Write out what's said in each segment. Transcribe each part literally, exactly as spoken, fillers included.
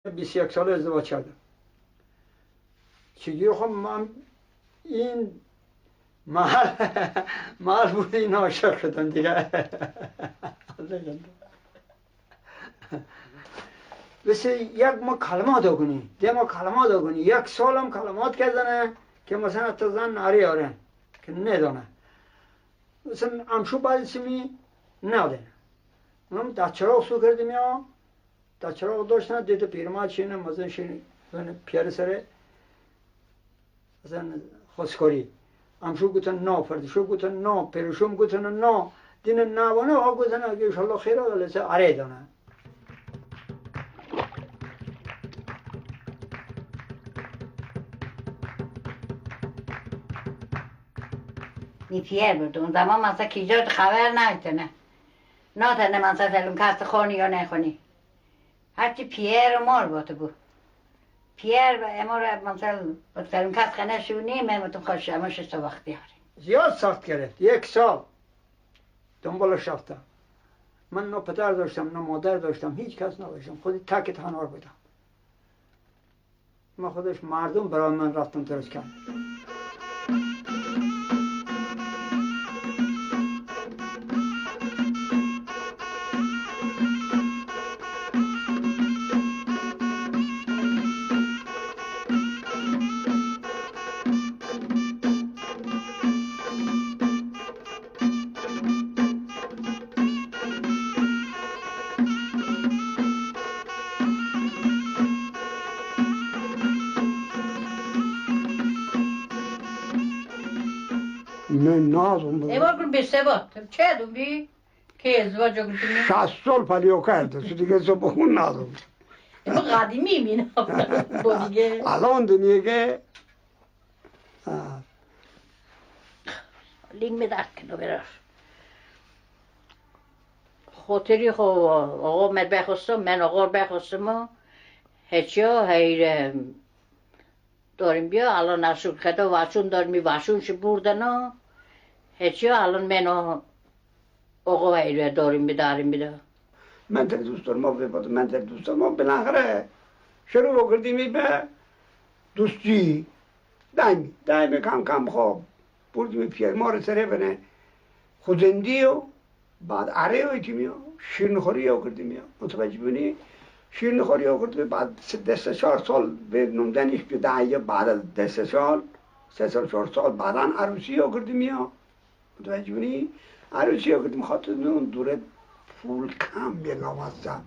Bisti یک ساله ازدواج کردم. چجور خب من این محل، محل بودی ناشکر شدم دیگه. مثل یک ما کلمات کنی، ده ما کلمات کنی، یک سالم کلمات کردنه که مثلاً حتی زن ناری آره که ندانه. مثلاً امشو بعد سمی ندانه. من در چراغ سو کردم یا در چراغ داشتن، دیده پیرمرد شینه، مزن شینه، زن پیاده سره، مثلاً خواستگاری. امشو گوتن نا، فردشو گوتن نا، پیروشم گوتن نا، دین نوانه ها گوتن اگه انشالله خیر آقا لسه اره دانه. می پیر بود. اون زمان مثلاً کیجا خبر نایتنه. ناتنه مثلاً تلون کس خونی یا نخونی. هرچی پیر مار بوده بود. پیر و امو را مثلاً با تلون کس خنه شونی، من بودم خوش امو شش وقتی آره. زیاد سخت گرفت. یک سال دنبالش رفتم. من نه پدر داشتم، نه مادر داشتم، هیچ کس نداشتم. خودی تک تنها بودم. من خودش مردم برای من رفتم درست کرد. نه، نازم بود. ایوار کن بیست سه بود. چه دون بی؟ که ازدواج کردی؟ شصت سال پلیو کرده، چه دیگه زبون ندارم. ایوار قدیمی می نه. با دیگه. الان دیگه آه. لینگ می درد کنه برار. خاطری خو آقا مر بخواستم، من آقا بخواستم و هیچیا، هیر داریم بیا، الان اشون خدا واشون داریم، واشون شی بردن و هیچیا، الان من و آقا هیر داریم، بداریم بده. من در دوست دارم، ما بباد، من در دوست دارم، ما بالاخره شروع کردیم به دوستی. دائمی، دائمی کم کم خوب بردیم پیش ما رو سر بنه خودندی و بعد اره و کیمیا، شیرین‌خوری یا کردیم یا. متوجه بینی؟ شیرین‌خوری یا کردیم، بعد سه، ده سه چهار سال به نمدنش بده، یا بعد از ده سه سال، سه سال، چهار سال، بعداً عروسی یا کردیم یا. متوجه بینی؟ عروسی یا کردیم، خاطر اون دوره پول کم یه لامصب.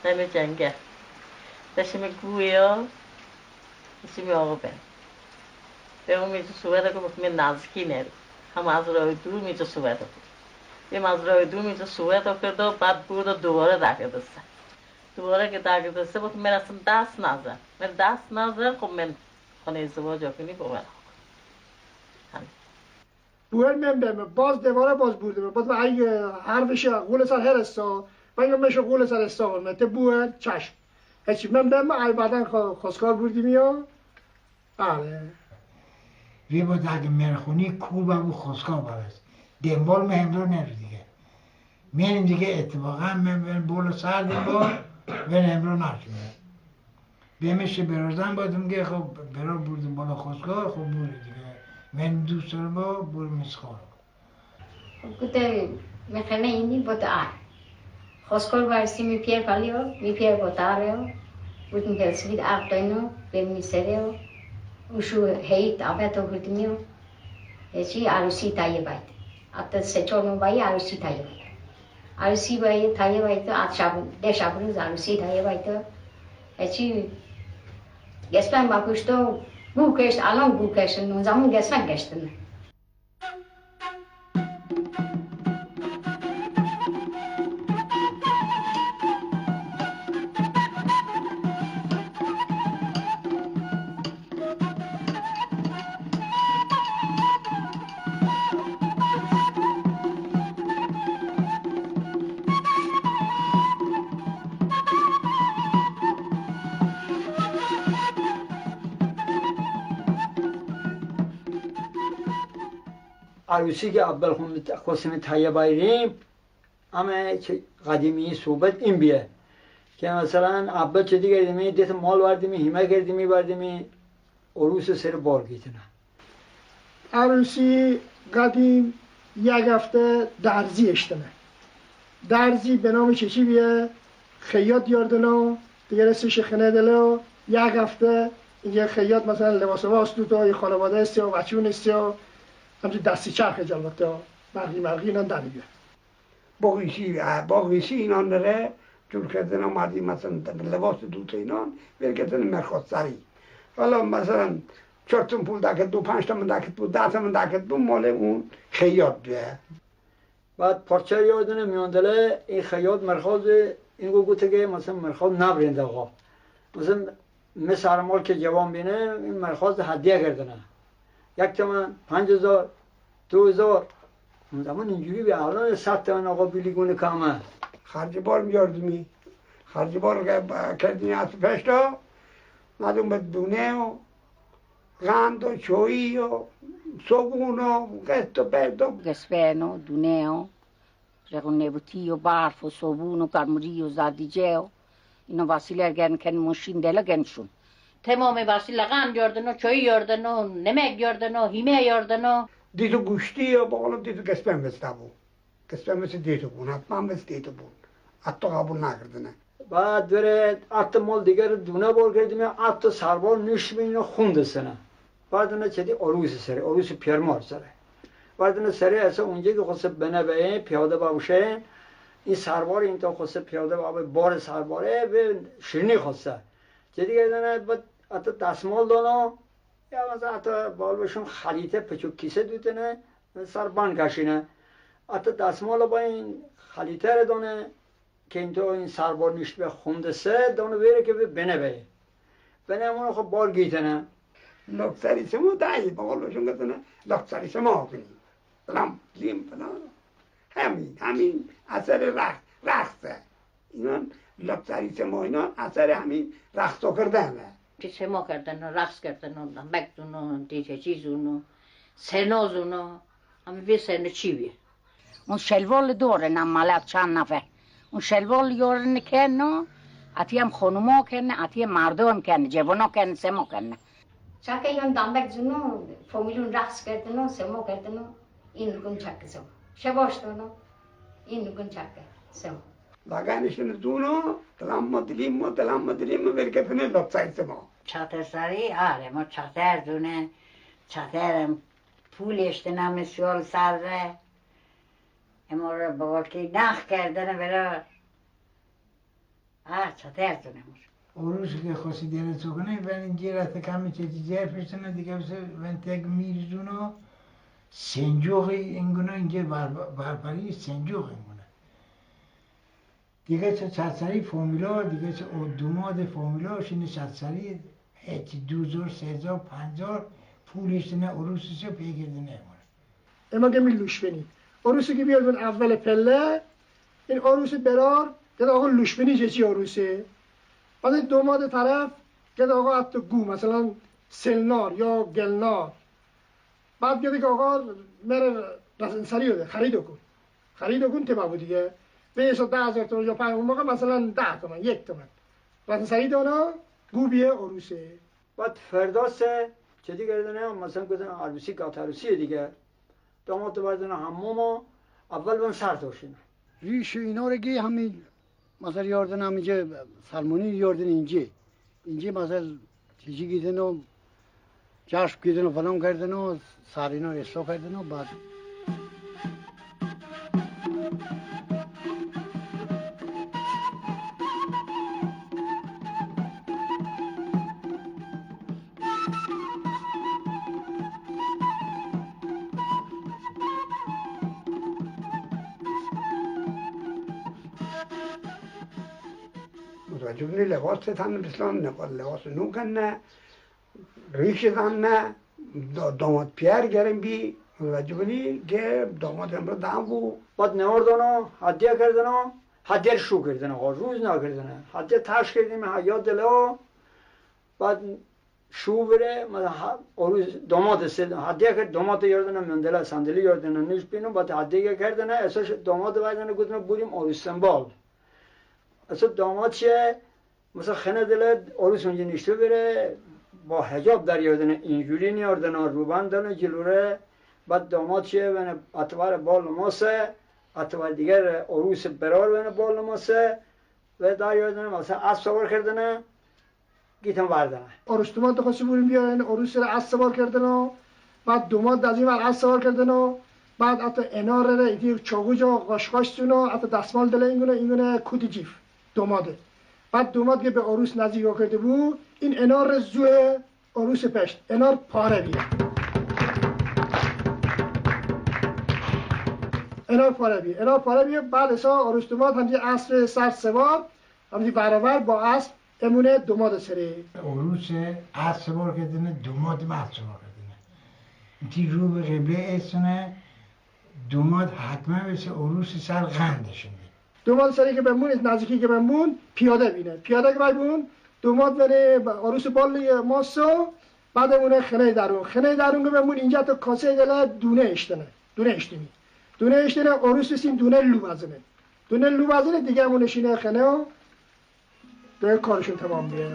همه جنگل. داشتیم گویا. اسم آقا بهم. به اون می‌گه صحبت کن، گفت من نزدیکی نرو. هم از راه دور می‌گه صحبت کن. به از راه دور می‌گه صحبت کرد و بعد بود و دوباره دکه دسته. دوباره که دکه دسته بود، من اصلاً دست نزن. من دست نزن، خب من خانه ازدواج کنی با من. همین. بوهر من بم، باز دواره باز بردم. باز ای حرفش غول سر هر استا. من میشه غول سر استا کنم. ته بوهر چشم. هیچی من بم، ای بعداً خو-، خواستگار بردیم یا. آره. وی با دگ مرخونی کور با بو خواستگار بارست. دنبال من همراه نرو دیگه. من دیگه اتفاقاً من، من بول سر دیم با، من همراه نشدم. بیمیش برازن بادم گه خب برار بردم بالا خواستگار، خب بوری دیگه. من دوست دارم با بور مسخار. خب گوته می‌خوامه اینی بود آر. خواستگار بارستی می پیر پالیو، می پیر بود آره. بودم که سوید آب داینو، به می سره و اوشو هیت آبه تو بودمیو. هیچی عروسی تایه باید. حتی سه چهار ماه بایی عروسی تایه باید. عروسی بایی تایه باید، آت شب، ده شب روز عروسی تایه باید. هیچی گسپن با پشتو گو کشت، الان گو کشت، اون زمان گسپن کشتن. عروسی که اول خو-، خواستیم تهیه بایریم، اما چه قدیمی صحبت این بیه. که مثلاً اول چه دیگه دیمی، دیت مال بردیمی، هیمه کردیمی بردیمی، عروس سر بار گیتنه. عروسی قدیم یک هفته درزی اشتنه. درزی به نام چه چی بیه؟ خیاط یاردنو، دیگه رسش خنه دلو، یک هفته اینجا خیاط مثلاً لباس واس دوتا، یه خانواده است یا بچون است یا همچون دستی چرخ البته، برقی مرقی اینا در بیه. با قیچی، اه، با قیچی اینا نره، جور کردن آمدی مثلاً لباس دوتا اینا، ول کردن مرخاص سری. حالا مثلاً چهار تومن پول دکت بو، پنج تومن دکت بو، ده تومن دکت بو، مال اون خیاط بیه. بعد پارچه یادنه میاندله، این خیاط مرخاص، این گو گوته که مثلاً مرخاص نبرنده آقا. مثلاً می سرمال که جوان بینه، این مرخاص هدیه کردنه. یک تومن، پنج هزار، دو هزار. اون زمان اینجوری به الان صد تومن آقا بیلی گونه کمه. خرج بار میاردمی. خرج بار که ب-، کردنی از پیشتا، مردم به دونه و قند و چایی و صابون و قسط و برد و گسپن و دونه و رغن نبوتی و برف و صابون و گرموری و زردیجه و اینا وسیله گن کن ماشین دلا گنشون. تمام وسیله قند یاردن و چای یاردن و نمک یاردن و هیمه یاردن و دیت و گوشتی و بالا دیت و گسپن بسته بو. گسپن بسته دیت و بون، حتماً بسته دیت و بون. حتی قبول نکردنه. بعد بره ات مال دیگر دونه بار کردیم، ات سربار نوش بین و خون دسنه. بعد نه چدی عروس سره، عروس پیرمار سره. بعد نه سره اسه اونجا که خواست بنه به پیاده باوشه، این سربار این تا خواست پیاده باوشه، بار سرباره به شیرینی خواسته. چدی که دانه بعد ات دستمال دانه، یا مثلاً ات بال بشون خلیته پچو کیسه دوتنه، سر بان کشینه. ات دستمال با این خلیته رو دانه، که این تو این سربار نیشت به خونده سه، دانه ویره که به بنه به. بنه امونه خب بار گیتنه. لاکسری شما دایی، بغل بشون گتنه، لاکسری شما کنی. فلان، لیم، فلان. همین، همین اثر رقص، رقصه. اینا لاکسری شما، اینا اثر همین رقص کردنه. که شما کردن، رقص کردن، دمبک زونو، دیجه چی زونو، سرنا زونو. اما بی سرنا چی بی؟ اون شلوار داره، نه ملت چند نفر. اون شلوار یارن کنه، اتی هم خانما کنه، اتی هم مردم کنه، جوانا کنه، سما کنه. چکه یون دمبک زونو، فامیلون رقص کردنو، سما کردنو، این گون چکه سما. شباش دونو، این گون چکه سما. لگنشن دونو، دلم ما دلیم ما، دلم ما دلیم ما، ول کردنه لبسای سما. چتر سری، آره، ما چتر دونه، چترم پول اشتنه می سیال سر ره. اما رو بغل که نخ کردنه برا. آه، چتر دونه مور. عروس که خواستی دیره چکنه، ولی اینجا رفته کمی چه چیزی پیشتنه دیگه بسه، ولی تک میرزونو، سنجوقی اینگونه، اینجا بر-، برپری سنجوق اینگونه. دیگه چه چتسری فامیلا، دیگه چه او دوماد فامیلا، شینه چتسری، هیچ دو هزار، سه هزار، پنج هزار، پولیش نه، عروسش پیگیردنه. اما که می لوشبنی. عروسی که بیاد من اول پله، این عروس برار، گد آقا لوشبنی چه چی عروسه؟ بعد این دوماد طرف، گد آقا حتی گو، مثلاً سلنار یا گلنار. بعد گده که آقا مره رسن سری بده، خرید کن. خرید کن ته بابو دیگه. به ایسا ده هزار تومن یا پنج، اون موقع مثلاً ده تومن، یک تومن. رسن سری دانا، گو بیه عروسه. بعد فرداسه، چه دیگه دانه، مثلاً گفتن عروسی، گات عروسی دیگه. داماد بردن حمام، اول بن سر تاشینه. ریش اینا رو گی همین مثلاً یاردن همینجا سلمانی یاردن اینجا. اینجا مثلاً چیزی گیدن و جشن گیدن و فلان کردن و سر اینا اصلاح کردن و بعد متوجه بنی لباس تن بسلام نقل لباس نو کنه، ریش زنه، دا-، داماد پیار گرم بی، متوجه بنی که داماد امرو دم بو. بعد نوردنو، هدیه کردنو، هدیه شو کردنو، آقا روز نکردنه. هدیه تاش کردیم، حیا دلو. بعد Shubire, ma ha, orus, domade se, hadie ke domade yordene, mendela sandeli yordene, nish pinu, bat hadie ke kerdene, eso domade vaidene, gudene burim orus sembol. Eso domad che, masa khene dele, orus unji nishtu bire, ba hijab dar yordene, injuri ni yordene, ruban dene jilure, bat domad che, vene, atvar bol mose, atvar diger orus berar vene bol mose, ve dar yordene, masa asp savar kerdene, Gitene vardene. Orus domad de khosi burim biyo, yani orus re asp savar kerdene. Bad domad de azivar asp savar kerdene. Bad ato enor re iti chogu jo gosh gosh suno, ato dasmal dele ingune, ingune kuti jif. Domad. Bad domad ke be orus nazik o kerde bu, in enor re zue orus pesh, enor pare biye. Enor pare biye, enor pare biye, bad eso orus domad hamji asp sar savar, Hamdi barabar ba asp emune domad sere. Orus asp savar kerdene, domad asp savar kerdene. Inti rube qeble esene, domad hatma vese orus sar gande şimdi. Domad sere ke bemun, naziki ke bemun, piyade bine. Piyade ke bemun, domad vene orus bol moso, bade mune khene darun. Khene darun ke bemun inja to kose dele dune iştene. Dune iştini. Dune iştene orus sin dune lubazene. Dune lubazene dige mune şine khene o. Te karşın tamam diye.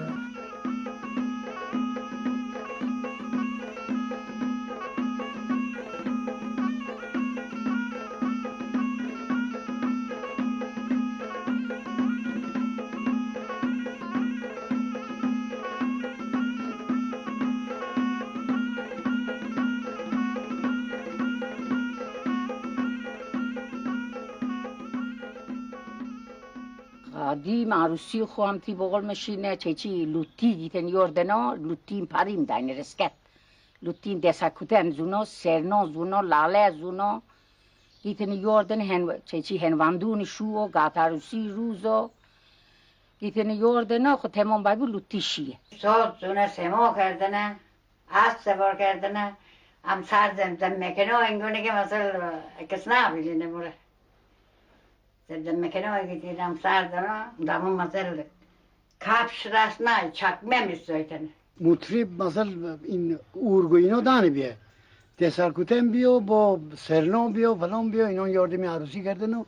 Qadim arusi xo hamti bogol meşine çeçi luti giten yordena, lutin parim dayne resket. Lutin desakuten zuno, serno zuno, lale zuno. Giten yorden hen, çeçi hen vanduni şuo, gatarusi ruzo. Giten yordena, xo temon bay bu luti şiye. Sot zune semo kerdene. Asp savar kerdene, am sar zem zem mekeno, ingune ke masal, e, kes na biline mure. Zem zem mekeno, e, giti am sar dene, damu masal kapş ras na, çakme mi soytene. Mutrib masal in urgu ino dani biye. Tesarkuten biyo, bo serno biyo, falan biyo, inon yordemi arusi kerdeno.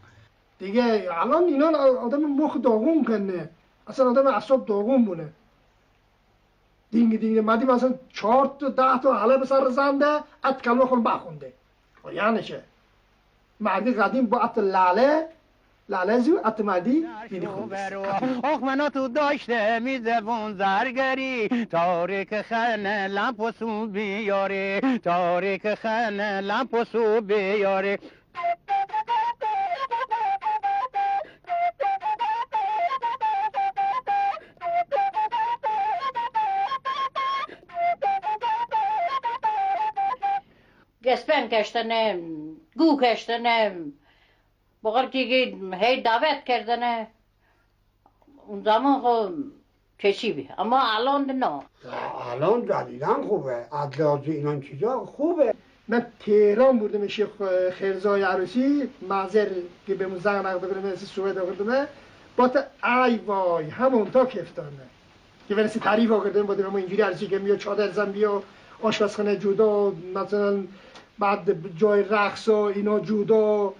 Dige, alan inon adam mux dogun kene. Asal adam asab dogun bune. Dingi, dingi, madi masan çor ta, dah ta hale basar zande, at kalma khon ba khonde. O yani che. Mardi qadim bu at lale, lale zu at mardi bini khonde. Oh, mano tu doşte mi zebun zargari, tarik khane lampo su biyori, tarik khane lampo su biyori. Gespen keştene, gu keştene, boğar ki ki hey davet kerdene. Un zaman xo keçi bi. Ama alon de no. Alon de inan xube. Adli adli inan çiza xube. من تهران بردم شیخ خرزای عروسی، معذر که به مو زنگ نقد کردم، از صحبت کردم. با تا ای وای، همون تا کفتانه. که برسی تعریف کردم، بودم اما اینجوری عروسی که بیا چادر زن بیا، آشپزخانه جدا، مثلاً بعد جای رقص و اینا جدا،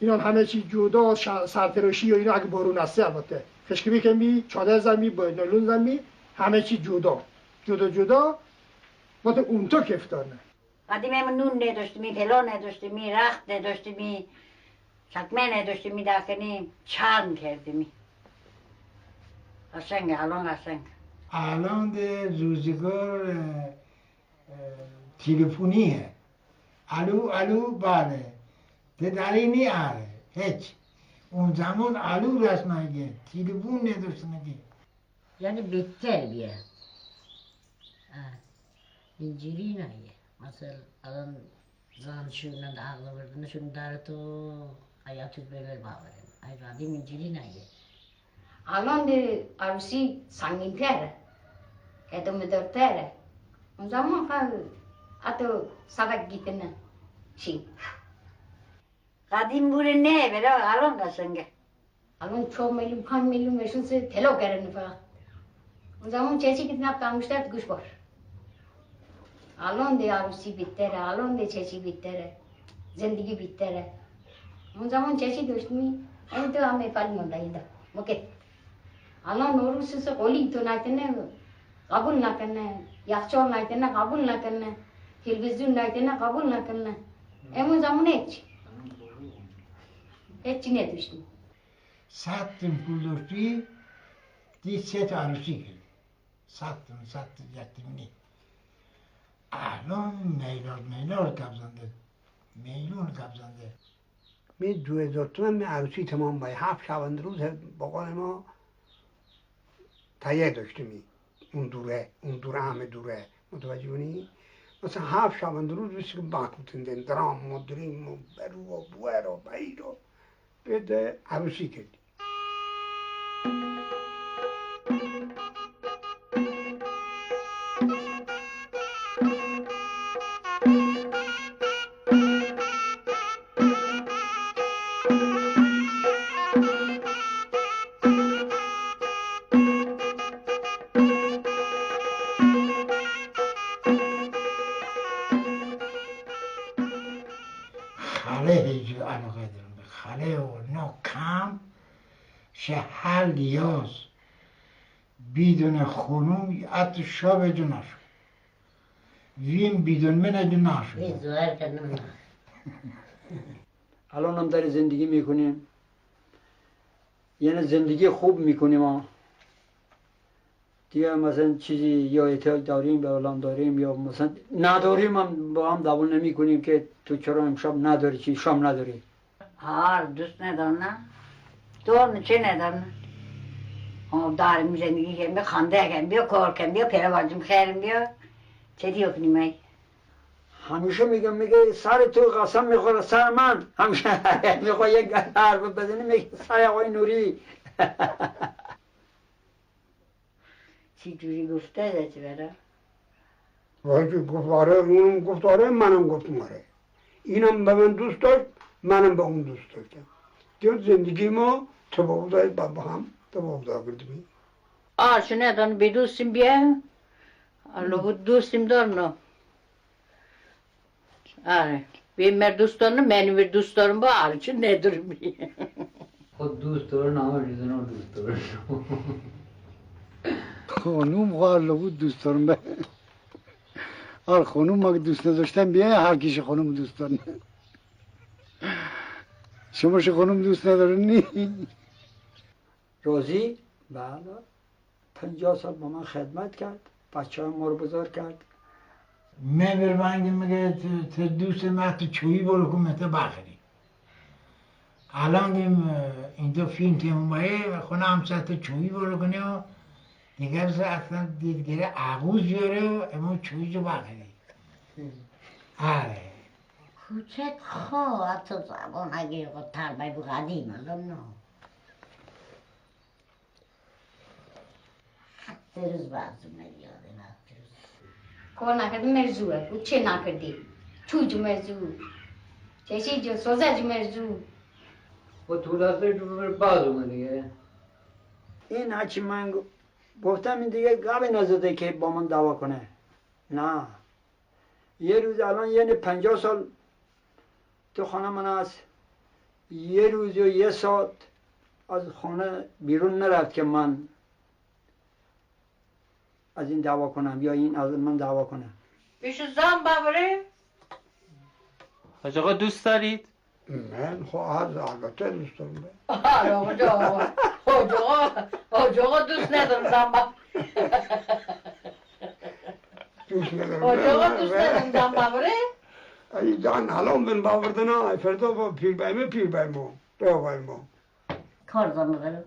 اینا هم همه چی جدا، ش-، سرتراشی و اینا اگه بارون هسته البته. خشکی بکن بی، چادر زن بی، با نایلون زن بی، همه چی جدا. جدا جدا. وقت اون تا کفتانه. قدیم نون نداشتیمی، طلا نداشتیمی، رخت نداشتیمی، چکمه نداشتیمی، داکنی چرم کردیمی. قشنگه، الان قشنگ. الان ده روزگار، اه، اه، تلفنیه. الو، الو، بله. ده دری نی آره. هیچ. اون زمان الو رسم نگه. تلفن نداشت نگه. یعنی بهتر بیه. آه. اینجوری نیه. مثلاً الان زن شون ده حق بردن شون داره تو حیاتی ببر باورم. ای قدیم اینجوری نیه. الان ده عروسی سنگین‌تره. ادامه‌دارتره. اون زمان خیلی حتی سبک گیتنه. چی؟ قدیم بوره نه، بلا الان قشنگه. الان چهار میلیون، پنج میلیون بهشون سه طلا کردن فقط. اون زمان چه چی که نفت انگشتر گوش بار. Alon de arusi bitere, alon de chechi bitere, zindigi bitere. Un zaman chechi duştmi, en de ame fal munda ida. Muket. Alon orusi se kolik tu naitene, kabul naitene, yakçol naitene, kabul naitene, televizyon naitene, kabul naitene. Emun zaman hiç. Hiç ne duştmi. Sattım kullufi, di set arusi. Sattım, sattım, yattım ni. Alon meylor, meylor kabzandı. Meylon kabzandı. Mi duye dotman mi arusi tamam bay. Hap şaban ruz hep bokolema taye doştumi. Un dure, un dure, ame dure. Mutevacı buni. Mesela hap şaban ruz biz bakutun den dram mo, drim mo, beru, buero, bayro. Ve de arusi kedi. Xale heci aloqe diyorum. Xale o no kam, şe hal diyoruz. Bidon xonum at şabe cunaş. Vim bidon mene cunaş. Biz var kanım. الان هم داری زندگی می‌کنیم. یعنی زندگی خوب می‌کنیم ما. دیگه مثلاً چیزی یا احتیاج داریم یا الان داریم یا مثلاً نداریم هم با هم دعوا نمی‌کنیم که تو چرا امشب نداری، چی شام نداری. Har, dust nedarna. Doğru, çe nedarna. Ama darim zendigi kem, bir khande kem, bir kor kem, bir pere bacım xerim, bir çeti yok nimey. همیشه میگه، میگه: «سر تو قسم می‌خوره، سر من.» همیشه می‌خواد یک حرف بزنه، میگه: «سر آقای نوری.» چی جوری گفته ده چی برا؟ وقتی گفت آره، اونم گفت آره، منم گفتم آره. اینم به من دوست داشت، منم به اون دوست داشتم. دیگه زندگی ما تفاوت با، با هم تفاوت کردیم. آه، شنیدن به دوستیم بیا. الله بود دوستیم دارن. Are, benim bir dostlarım, benim bir dostlarım var, arı için nedir? Xo dust dorin, ama bizden o dust dorin. Xonum var lo bu dust dorin be. Ar xonum mak dust nedashten bie, har kişi xonum dust dorin. Şuma şu xonum dust nedarin ni? روزی؟ بله. پنجاه سال با من خدمت کرد، بچه‌های ما رو بزرگ کرد. Mevir bangı mıge te, te dust me tu çoyu bol ku me te baxri. Alan dim, e, indo film te umbaye, xona amsa te çoyu bol ku ne o, diger se aslan did gere ağuz yore o, emo çoyu cu baxri. Are. Kuçet xo, atı zaman agi o tarbay bu qadim, alan no. Hafta ruz bazı meriyordu, hafta ruz. Kor nakırdı merzu, uçe nakırdı. Çucu merzu. Çeşici, sozacı merzu. O tuğrası cumhur bazı mı diye? این هرچی من گفتم، این دیگه گبی نزده که با من دعوا کنه. نه. یه روز، الان یعنی پنجاه سال تو خانه من است، یه روز یا یه ساعت از خانه بیرون نرفت که من از این دعوا کنم یا این از من دعوا کنه. پیش زن ببره. حاج آقا دوست دارید؟ من خو از البته دوست دارم. آره، حاج آقا. حاج آقا، حاج آقا دوست ندارم زن ببره. دوست ندارم. حاج آقا دوست ندارم زن ببره. ای جان، الان بن باوردن ها، فردا با پیر بایمه، پیر بایمه، دو بایمه. کار زن ببره.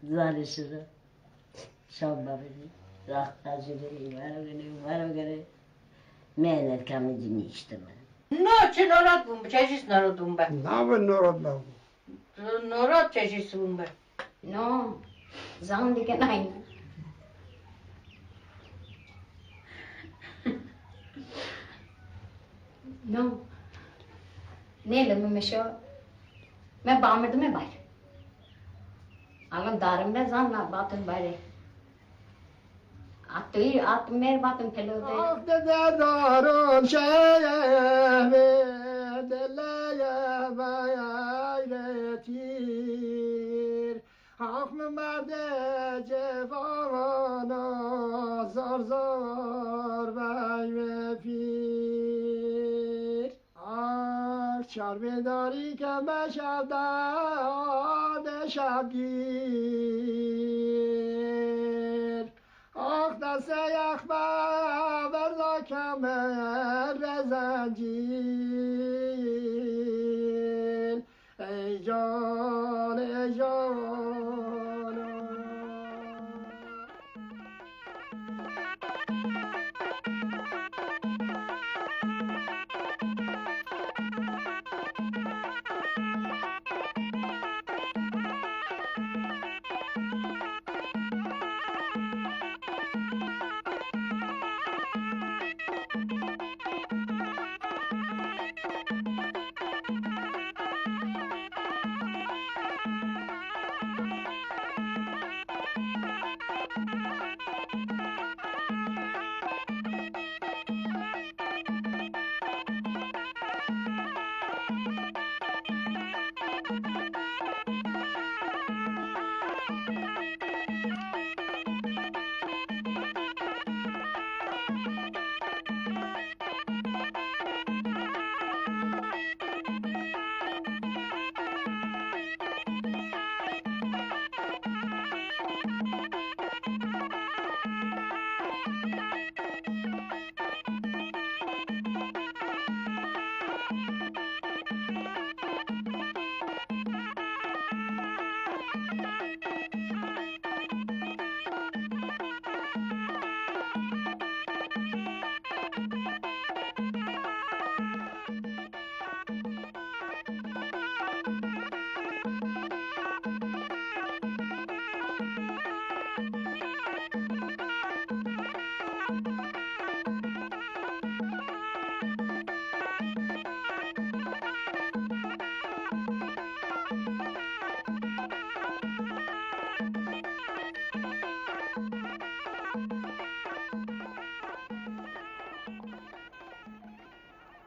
زنش رو. شام ببینی، وقت تجربه این ور رو گره، اون ور رو گره. محنت کم اینجا نیشته من. نه، چه ناراحت بوم، چه چیز ناراحت بوم به؟ نه، به ناراحت نبوم. ناراحت چه چیز بوم به؟ نه، زمان دیگه نه. نه. نه، لمه مشو. من بامردم بر. الان دارم به زن، نه باتن بره. At, at mer ba tun pelo de. Ak de de daron sheye ve de leye vay re tir. Ak me mar de cevana zar zar vay ve pir. Ak çarmê darî ke meşa dade şagir. Ak dase yax be verda kemer re zencîl. Ey can, ey can.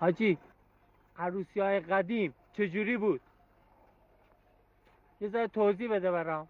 حاجی، عروسی‌های قدیم چجوری بود؟ یه ذره توضیح بده برام.